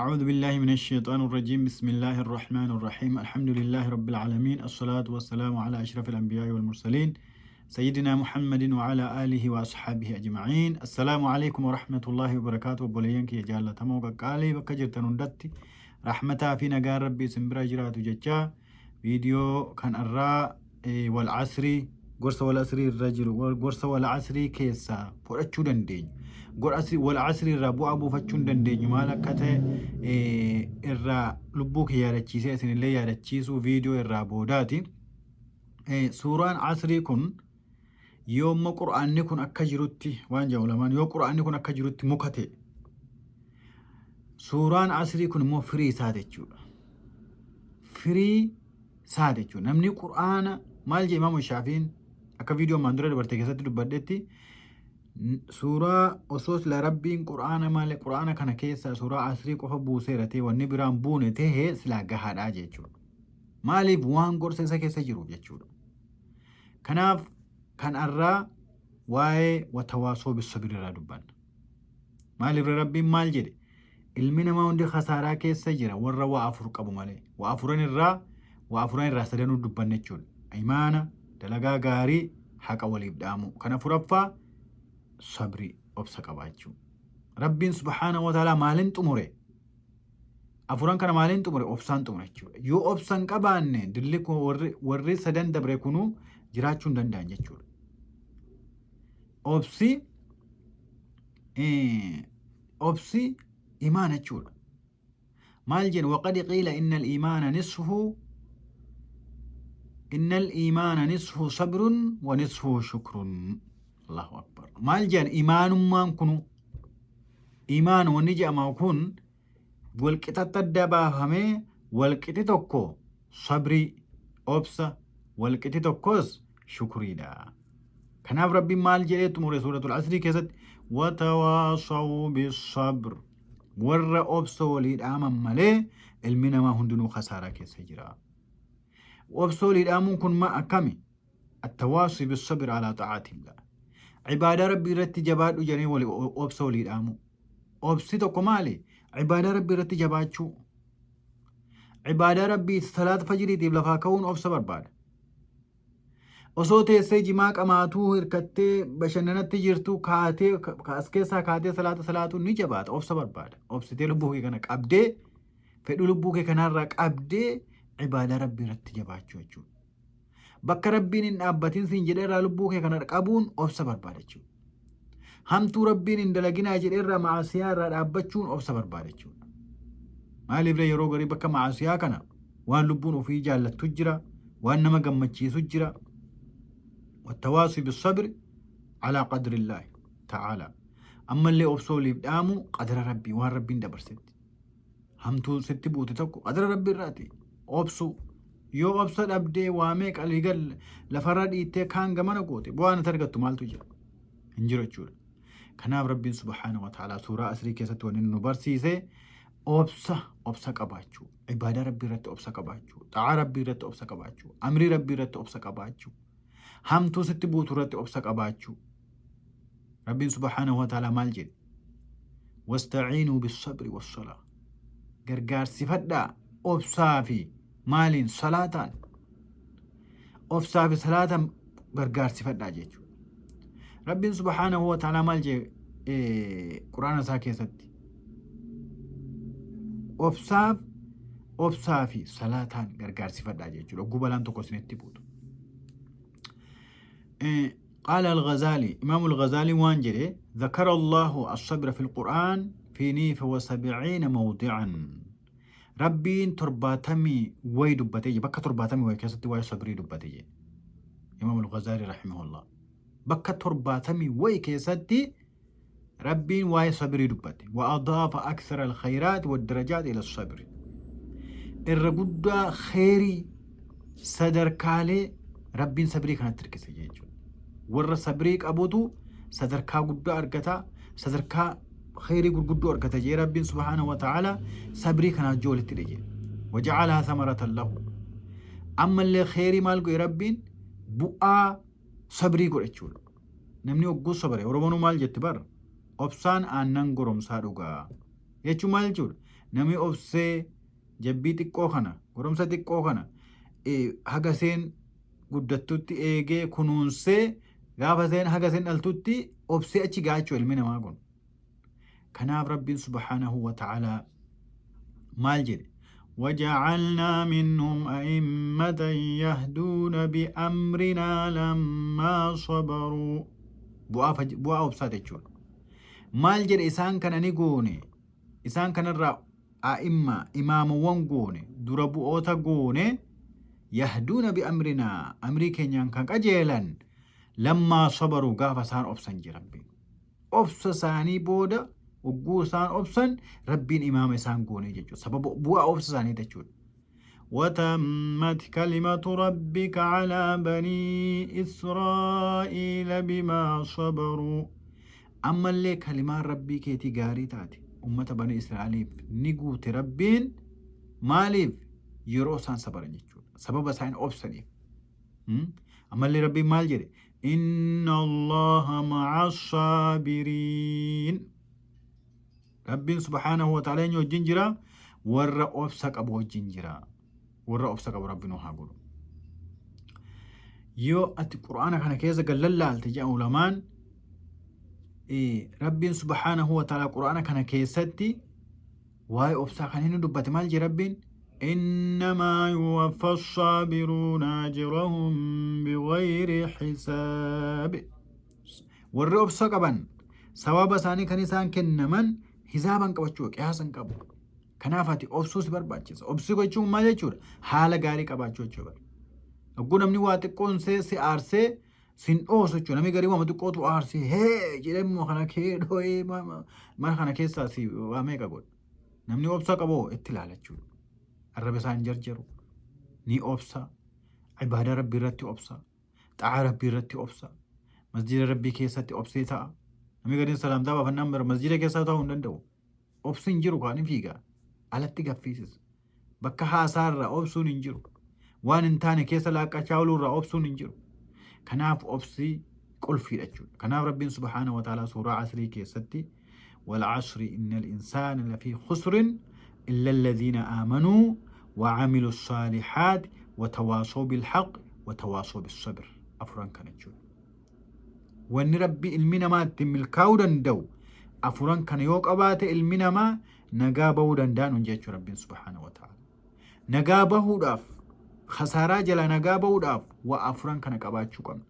أعوذ بالله من الشيطان الرجيم. بسم الله الرحمن الرحيم. الحمد لله رب العالمين، الصلاة والسلام على أشرف الأنبياء والمرسلين، سيدنا محمد وعلى آله وأصحابه أجمعين. السلام عليكم ورحمة الله وبركاته. Obboleeyyan kiyya jaallatamoo qaqqaalii, bakka jirtan hundatti rahmataa fi nagaan Rabbii isin bira jiraatu jechaa, viidiyoo kan irraa wal asrii, gorsa wal asrii irra jiru, gorsa wal asrii keessaa fudhachuu dandeenyu, wal asrii irraa bu'aa buufachuu hin dandeenyu maal akka ta'e irraa lubbuu kiyya yaadachiisee isinillee yaadachiisuu viidiyoo irraa boodaati. Suuraan asrii kun yoomma qur'aanni kun akka jirutti waan jedhu lamaan, yoo qur'aanni kun akka jirutti muka ta'e, suuraan asrii kun immoo firii isaa jechuudha. Firii isaa jechuudha. Namni qur'aana maal jedhe Imaamu Shaafiin, akka viidiyoo ammaan dura dabarte keessatti dubbadhetti, suuraa osoo sila Rabbiin qur'aana malee qur'aana kana keessaa suuraa asrii qofa buuseera ta'e, wanni biraan buune ta'e silaa gahaadha jechuudha. Maaliif? Waan gorsa isa keessa jiruuf jechuudha. Kanaaf kan arraa waa'ee وتواصوا بالصبر irraa dubbanna. Maaliif? Rabbiin maal jedhe? Ilmi namaa hundi khasaaraa keessa jira warra waa afur qabu malee. Waa afuran irraa sadanuu dubbanna jechuudha. Imaana, dalagaa gaarii, haqa waliif dhaamu. Kan afuraffaa sabrii, obsa qabaachuu. Rabbiin سبحانه وتعالى maaliin xumure? Afuran kana maaliin xumure? Obsaan xumure jechuudha. Yoo obsa hin qabaanne, dilli kun warri sadan dabre kunuu jiraachuu hin danda'an jechuudha. Obsi imaana jechuudha. Maal jedhu? وقد قيل إن الإيمان نصفه صبر ونصفه شكر. الله أكبر. Maal jedhan? Imaanummaan kunu, imaan wanni jedhama kun walqixatti adda baafamee, walqixi tokko sabrii, obsa, walqixi tokkos shukuriidha. Kanaaf Rabbiin maal jedhee xumure suuratul asrii keessatti? وتواصوا بالصبر. Warra obsa walii dhaaman malee ilmi namaa hundinuu khasaaraa keessa jira. Obsa walii dhaamuun kun ma akkami? التواصي بالصبر على طاعة الله. Cibaadaa Rabbii irratti jabaadhu jedhanii walii obsa walii dhaamu. Obsi tokko maali? Cibaadaa Rabbii irratti jabaachuu. Cibaadaa Rabbii salaata fajriitiif lafaa ka'uun obsa barbaada. Osoo teessee jimaa qamaatuu, hirkattee bashannanatti jirtu, kaatee as keessaa kaatee salaata salaatuun ni jabaata, obsa barbaada. Obsitee lubbuu kee kana qabdee, fedhii lubbuu kee kanarraa qabdee cibaadaa Rabbii irratti jabaachuu jechuudha. Bakka Rabbiin hin dhaabbatin siin jedhee irraa lubbuu kee kana qabuun obsa barbaada jechuudha. Hamtuu Rabbiin hin dalaginaa jedhee irraa, maasiyaa irraa dhaabbachuun obsa barbaada jechuudha. Maaliif? Yeroo garii bakka maasiyaa kana waan lubbuun ofii jaallattu jira, waan nama gammachiisu jira. والتواصي بالصبر على قدر الله تعالى. Ammallee obsa waliif dhaamu qadara Rabbii, waan Rabbiin dabarsetti. Hamtuu sitti buute tokko qadara Rabbii irraati. Obsu. Yoo obsa dhabdee waamee qalii gal lafarra dhiittee kaan gamana goote, bu'aan ati argattu maaltu jira? Hin jiru jechuudha. Kanaaf Rabbiin سبحانه وتعالى suuraa asrii keessatti wanni nu barsiise obsa, obsa qabaachuu, ibaadaa Rabbii irratti obsa qabaachuu, xaa'aa Rabbii irratti obsa qabaachuu, amrii Rabbii irratti obsa qabaachuu, hamtuu sitti buutu irratti obsa qabaachuu. Rabbiin سبحانه وتعالى maal jedhe? واستعينوا بالصبر والصلاة. Gargaarsifadhaa obsaa fi maaliin? Salaataan. Obsaa fi salaataan gargaarsifadhaa jechuudha. Rabbiin سبحانه وتعالى maal jedhe quraana isaa keessatti? Obsaa fi salaataan gargaarsifadhaa jechuudha. Ogguu balaan tokko isinitti buutu. قال الغزالي، إمام الغزالي waan jedhe: ذكر الله الصبر في القرآن في 79 موضعا. Rabbiin 70 wayi dubbatee, bakka 70 wayi keessatti waa'ee sabrii dubbatee jedhe. Imaam al-Ghazali رحمه الله. Bakka 70 wayi keessatti Rabbiin waa'ee sabrii dubbate. وأضاف أكثر الخيرات والدرجات إلى الصبر. Irra guddaa kheyrii sadarkaalee Rabbiin sabrii kanatti hirkise jechuudha. Warra sabrii qabutu sadarkaa guddaa argata, sadarkaa kheyrii gurguddoo argata jee Rabbiin سبحانه وتعالى sabrii kana wajjin walitti hidhe jedhe. وجعلها ثمرة له. Ammallee kheyrii maal godhe Rabbiin? Bu'aa sabrii godhe jechuudha. Namni hogguu sabare, Oromoon maal jetti bar? Obsaan aannan goromsaa dhugaa. Jechuun maal jechuudha? Namni obsee jabbii xiqqoo kana, goromsa xiqqoo kana haga isheen guddattutti eegee kunuunsee gaafa isheen haga isheen dhaltutti obsee achi ga'a jechuudha ilmi namaa kun. Kanaaf Rabbiin subhaanahu wa ta'aalaa maal jedhe? وجعلنا منهم أئمة يهدون بأمرنا لما صبروا. Bu'aa obsaa jechuudha. Maal jedhe? Isaan kana ni goone. Isaan kanarraa a'imma, imaamawwan goone, dura bu'oota goone. يهدون بأمرنا, amrii keenyaan kan qajeelan, لما صبروا, gaafa isaan obsan jira Rabbiin. Obsa isaanii booda, hogguu isaan obsan, Rabbiin imaama isaan goone jechuudha. Sababa bu'aa obsa isaanii jechuudha. وتمت كلمة ربك على بني إسرائيل بما صبروا. Ammallee kalimaan Rabbii keetii gaarii taate ummata Bani Israa'eliif ni guute Rabbiin. Maaliif? Yeroo isaan sabaran jechuudha. Sababa isaan obsaniif. Ammallee Rabbiin maal jedhe? إن الله مع الصابرين. Rabbiin subhaanahu wa ta'ala eenyu wajjin jira? Warra obsa qabu wajjin jira. Warra obsa qabu Rabbi nu haa godhu. Yoo ati Qur'aana kana keessa gallallaalte, jedha ulamaan, Rabbiin subhaanahu wa ta'ala Qur'aana kana keessatti waa'ee obsaa kan inni dubbate maal jedhe Rabbiin? إنما يوفى الصابرون أجرهم بغير حساب. Warri obsa qaban sababa isaanii kan isaan kennaman hisaaban qabachuu, qiyaasan qabu. Kanaaf ati obsuu si barbaachisa. Obsuu jechuun maal jechuudha? Haala gaarii qabaachuu jechuudha. Hogguu namni waa xiqqoon si aarsee sin dhoosu jechuudha. Namni garii waan xiqqootu aarsee hee jedhee immoo kana kee dhoo'ee mana kana keessaa si waa meeqa godha. Namni obsa qabu itti ilaala jechuudha. Arraba isaa hin jarjaru. Ni obsa. Ibaadaa Rabbii irratti obsa. Xaa'aa Rabbii irratti obsa. Masjida Rabbii keessatti obsee ta'a. Namni gariin salaamtaa baafannaan bara masjida keessaa ta'uu hin danda'u. Obsi hin jiru, kaan fiiga. Alatti gaffiisisa. Bakka haasaarraa obsuun hin jiru. Waan hin taane keessa laaqqachaa ooluurraa obsuun hin jiru. Kanaaf obsi qulfiidha jechuudha. Kanaaf Rabbiin subhaanahu wa ta'ala suuraa Asrii keessatti والعصر إن الإنسان لفي خسر إلا الذين آمنوا وعملوا الصالحات وتواصوا بالحق وتواصوا بالصبر. Afuran kana jechuudha. Wanni Rabbi ilmi namaa ittiin milkaa'uu danda'u afuran kana yoo qabaate, ilmi namaa nagaa bahuu danda'an jechuudha Rabbiin subhaanahu wa ta'ala. Nagaa bahuudhaaf, khasaaraa jala nagaa bahuudhaaf waa afuran kana qabaachuu qabna.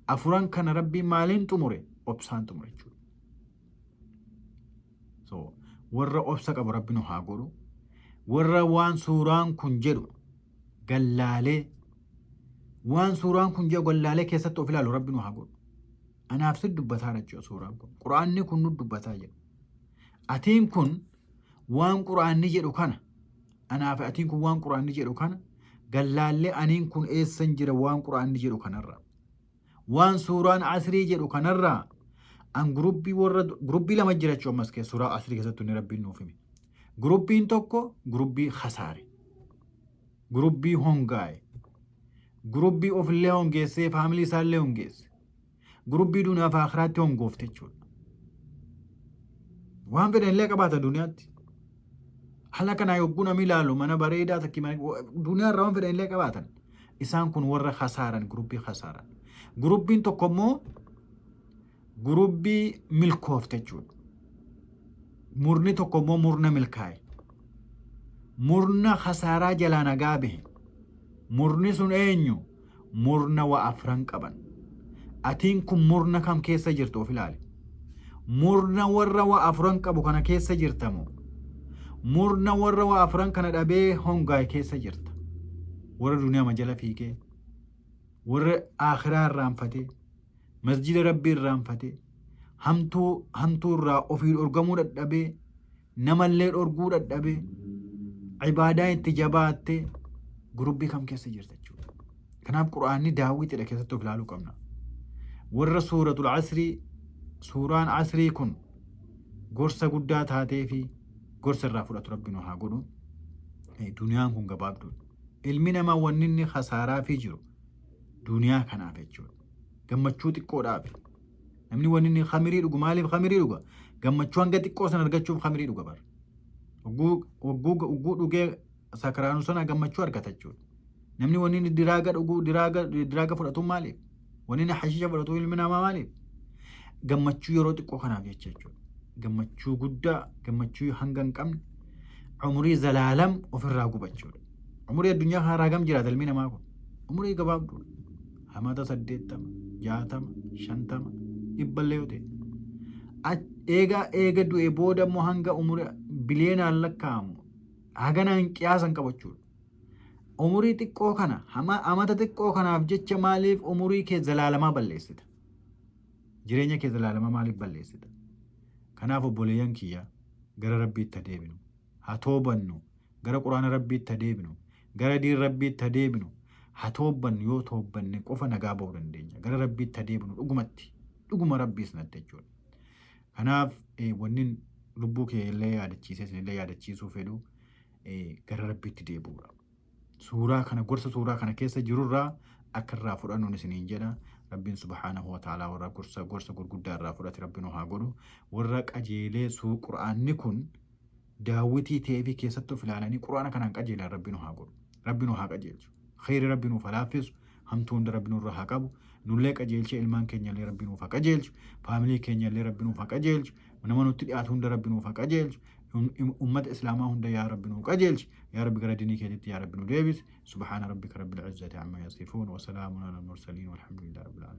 Afuran kana Rabbiin maaliin xumure? Obsaan xumure jechuudha. So warra obsa qabu Rabbi nu haa godhu. Warra waan suuraan kun jedhu gallaalee, waan suuraan kun jedhu gallaalee keessatti of ilaalu Rabbi nu haa godhu. Anaaf si dubbataa jechuudha suuraan kun. Quraanni kun nu dubbataa jedhu. Atiin kun waan Quraanni jedhu kana, anaaf atiin kun waan Quraanni jedhu kana gallaallee, aniin kun eessan jira waan Quraanni jedhu kanarra? Waan suuraan Asrii jedhu kanarraa an gurubbii warra gurubbii lama jira jechuudha ammas keessa suuraa Asrii keessatti inni Rabbiin nuuf hime. Gurubbiin tokko gurubbii khasaare. Gurubbii hongaa'e. Gurubbii ofillee hongeessee faamilii isaallee hongeesse. Gurubbii duniyaa fi akiraatti hongoofte jechuudha. Waan fedhan illee qabaata duniyaatti. Haala kanaa yogguu namni ilaalu mana bareedaa takki duniyaa irraa waan fedhan illee qabaatan. Isaan kun warra khasaaran, gurubbii khasaaran. Gurubbiin tokko immoo gurubbii milkoofte jechuudha. Murni tokko immoo murna milkaa'e. Murna khasaaraa jalaa nagaa bahe. Murni sun eenyu? Murna waa afran qaban. Atiin kun murna kam keessa jirtu of ilaali. Murna warra waa afran qabu kana keessa jirtamoo? Murna warra waa afran kana dhabee hongaa'e keessa jirta? Warra duniyaa majala fiigee, warra akhiraa irraanfatee, masjida Rabbii irraanfatee, hamtuu hamtuu irraa ofii dhorgamuu dadhabee, namallee dhorguu dadhabee, ibaadaa itti jabaattee, gurubbii kam keessa jirta jechuudha. Kanaaf Qur'aanni daawwitiidha, keessatti of ilaaluu qabna. Warra suuratul Asrii, suuraan Asrii kun gorsa guddaa taatee fi gorsa irraa fudhatu Rabbi nu haa godhu. Duniyaan kun gabaabduudha. Ilmi namaa wanni inni khasaaraa fi jiru duniyaa kanaaf jechuudha. Gammachuu xiqqoodhaaf. Namni wanni inni khamirii dhugu maaliif khamirii dhuga? Gammachuu hanga xiqqoo san argachuuf khamirii dhuga bara. Hogguu dhugee sakraanu sana gammachuu argata jechuudha. Namni wanni inni diraaga dhuguu diraaga fudhatu maaliif? Wanni inni hashiisha fudhatu ilmi namaa maaliif? Gammachuu yeroo xiqqoo kanaaf jecha jechuudha. Gammachuu guddaa, gammachuu hanga hin qabne, umurii zalaalam ofirraa gubachuudha. Umurii addunyaa kanarraa hagam jiraata ilmi namaa kun? Umurii gabaabduudha. Hamata 80, 60, 50, 100llee yoo ta'e. Eega eega du'e booda immoo hanga umurii biliyeenaan lakkaa'amu haganaan qiyaasan qabachuudha. Umurii xiqqoo kana amata xiqqoo kanaaf jecha maaliif umurii kee zalaalamaa balleessita? Jireenya kee zalaalamaa maaliif balleessita? Kanaaf obboleeyyan kiyya, gara Rabbiitti haa deebinu. Haa toobannu. Gara Quraana Rabbiitti haa deebinu. Gara diin Rabbiitti haa deebinu. Haa toobbannu. Yoo toobbanne qofa nagaa ba'uu dandeenya. Gara Rabbiitti haa deebinu dhugumatti. Dhuguma Rabbiis natti jechuudha. Kanaaf wanni lubbuu kee illee yaadachiisee isinillee yaadachiisuu fedhu gara Rabbiitti deebi'uudha. Suuraa kana, gorsa suuraa kana keessa jirurraa akka irraa fudhannuun isiniin jedha. Rabbiin subhaanahu wa ta'aalaa warra gorsa gurguddaa irraa fudhate Rabbi nu haa godhu. Warra qajeelee suu Qur'aanni kun daawwitii ta'eefii keessatti of ilaalanii Qur'aana kanaan qajeelan Rabbi nu haa godhu. Rabbi nu haa qajeelchu. Kheyri Rabbi nuuf haa laaffisu. Hamtuu hunda Rabbi nurra haa qabu. Nullee qajeelchee ilmaan keenyallee Rabbi nuuf haa qajeelchu. Faamilii keenyallee Rabbi nuuf haa qajeelchu. Nama nutti dhiyaatu hunda Rabbi nuuf haa qajeelchu. Ummata Islaamaa hunda yaa Rabbi nuu qajeelchi. Yaa Rabbi, gara dinii keetitti yaa Rabbi nu deebisi. Subhaana rabbika rabbil izzati amma yasifuun wa salaamun alal mursaliin walhamdulillahi rabbil aalamiin.